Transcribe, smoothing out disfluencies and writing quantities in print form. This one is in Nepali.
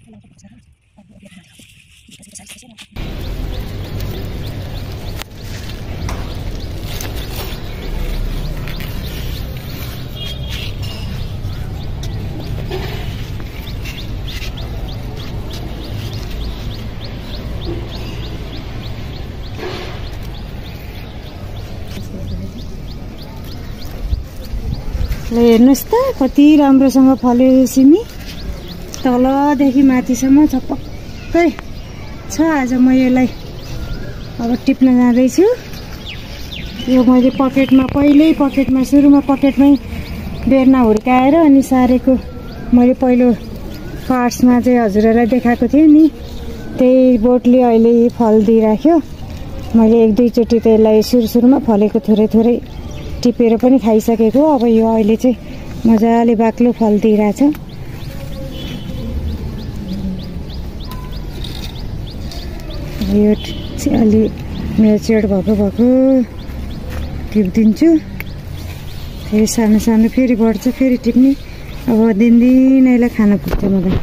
ल हेर्नुस् त कति राम्रोसँग फल्यो सिमी तलदेखि माथिसम्म छपक्कै छ। आज म यसलाई अब टिप्न जाँदैछु। यो मैले पकेटमा पहिल्यै सुरुमा पकेटमै बेर्ना हुर्काएर अनि सारेको मैले पहिलो पार्ट्समा चाहिँ हजुरहरूलाई देखाएको थिएँ नि, त्यही बोटले अहिले फल दिइराख्यो। मैले एक दुईचोटि त्यसलाई सुरुमा फलेको थोरै टिपेर पनि खाइसकेको। अब यो अहिले चाहिँ मजाले बाक्लो फल दिइरहेछ। यो चाहिँ अलि म्याच्योर्ड भएको टिपिदिन्छु। फेरि सानो फेरि बढ्छ, फेरि टिप्ने। अब दिनदिनैलाई खान पुग्छ मलाई।